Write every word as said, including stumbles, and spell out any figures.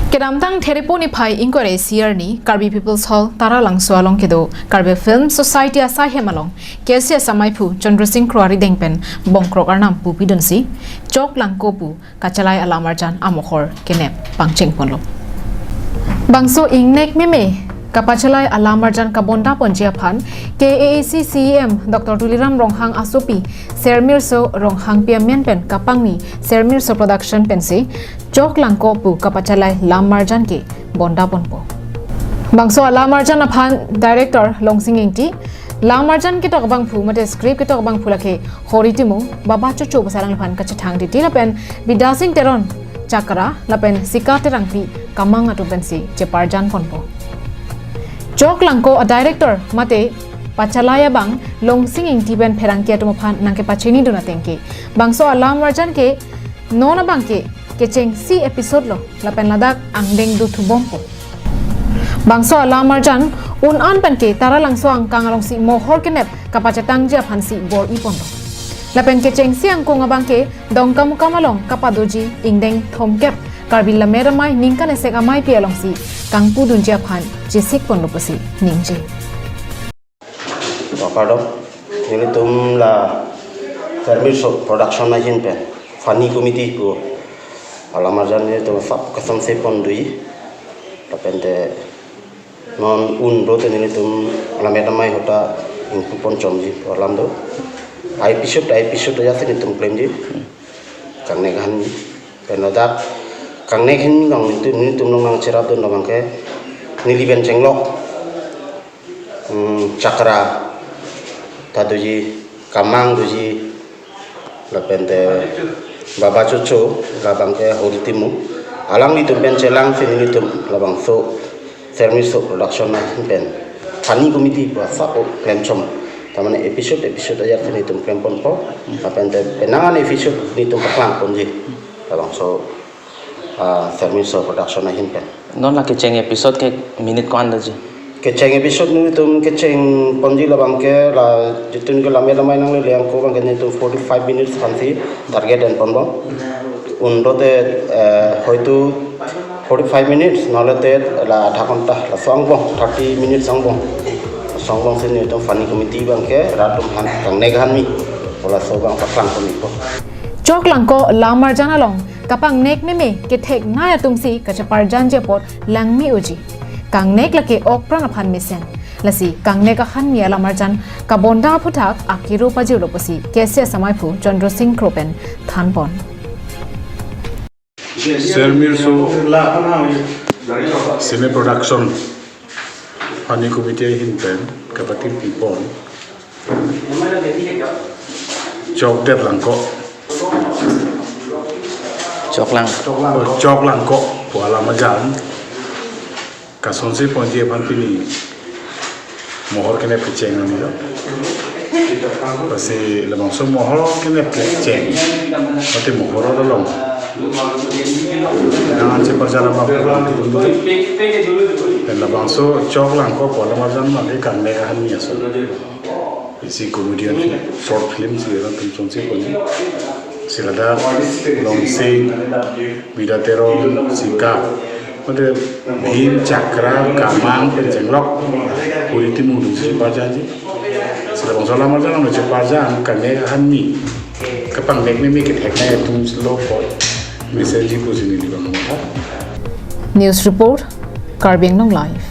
Kedamtang Therepo niphai ingkoi ra isi arni Karbi People's Hall Taralangso along kedo Karbi Film Society asaihem along K S A asamaiphu Chandra Singh Kro arideng pen bongkrok arnam pupidunsi Chok Langko pu kachalai alamarjan amohor kenep pangchengponlo. Bangso ingnek meme kapachalai alamarjan kabondaponji aphan K A A C C E M Doctor Tuliram Ronghang asopi Sermirso Ronghangpi amen pen kapangni Sermirso Production pensi Chok Langko pu kapachalai lamarjan ke bondaponpo. Bangso alamarjan aphan Director Longsing Ingti, lamarjan ketok abangphu mate script ketok abangphu lake Hori Timung, Baba Chocho pu alangliphan kachethang titi lapen Bidya Singh Teron Chakra lapen Sika Terangpi Kamang atum pensi cheparjanponpo. Chok Langko a-director mate pachalai abang Longsing Ingti pen pherangke atum aphan nangkepachinidun ateng ke bangso alamarjan ke non abang ke kechengsi episode lo lapen ladak angdeng dothubompo. Bangso alamarjan un-an pen ke Taralangso angkang alongsi mohor kenep kapachetangji aphansi bor-iponlo. Lapen kechengsi angkung abang ke Dongkamukam along kapadoji ingdeng thomkep Karbi Lammet Amei ningkan esek ameipi alongsi kangpudunji aphan chesikponlo pusi ningje. Kardom, nelitum la Sermirso Production ahin pen Funny Comedy pu alamarjan nelitum sap kasonse pondunji. Lapente non un-an te nelitum Lammet Amei ahut ta ingpupon chomji alam do. Episode episode ajat si nelitum klemji. Kangnek ahan pen ladak kangnek ahin along nelitum, nelitum along nangcherapdun abang ke neli pen chenglok, hmm, Chakra ta doji, Kamang doji, lapente Baba Chocho, labang ke Hori Timung. Alanglitum pen chelangsi nelitum labangso Sermirso Production ahin pen Funny Comedy pu asap klemchom. Ta mane episode episode ajat si nelitum klemponpo. Lapente penang an episode nelitum paklangponji. Labangso, ah, Sermirso Production ahin pen. Non la kecheng episode ke minute ko-an doji? Kecheng episode nelitum kechengponji labang ke la jitun ke Lammet Amei nanglele angko abang ke nelitum forty-five minutes aphansi target enponbom. Un-an te, eh, hoitu forty-five minutes, nole te la adha ghonta, laso angbong, thirty minutes angbong. Laso angbong si nelitum Funny Comedy abang ke rat atum aphan kangnek ahan mi, laso abang paklangponpo. Chok Langko lamarjan along kapangnek meme ketheknei atumsi kacheparjanji apot langme-oji. Kangnek lake okpran aphan mesen. Lasi kangnek ahan mi alamarjan kabonda aphuthak akiro pajirlo pusi K S A asamaiphu Chandra Singh Kro pen thanpon. Sermirso Cine Production Funny Comedy ahin pen kapatir pipon Chokdet Langko. Chok Lang. Oh, Chok Langko pu alamarjan kasonse ponji aphan pini mohor kenep kecheng nanglo. Lasi labangso mohor kenep kecheng mate mohor along nang anche parjala ma pen labangso Chok Langko pu alamarjan ma ke kangnek ahan mi ason. Isi comedian film, short film si ran tum chonsi koni. Si ladak Longsing, Bidya Teron, Sika. Mate Bhim, Chakra, Kamang pen chenglok. Hori Timung atumsi cheparjanji. Si labangso alamarjan along cheparjan kangnek ahan mi. Kapangnek meme ketheknei atumlo apot mesenji pusi neli bang matha. News report, Karbi Anglong Live.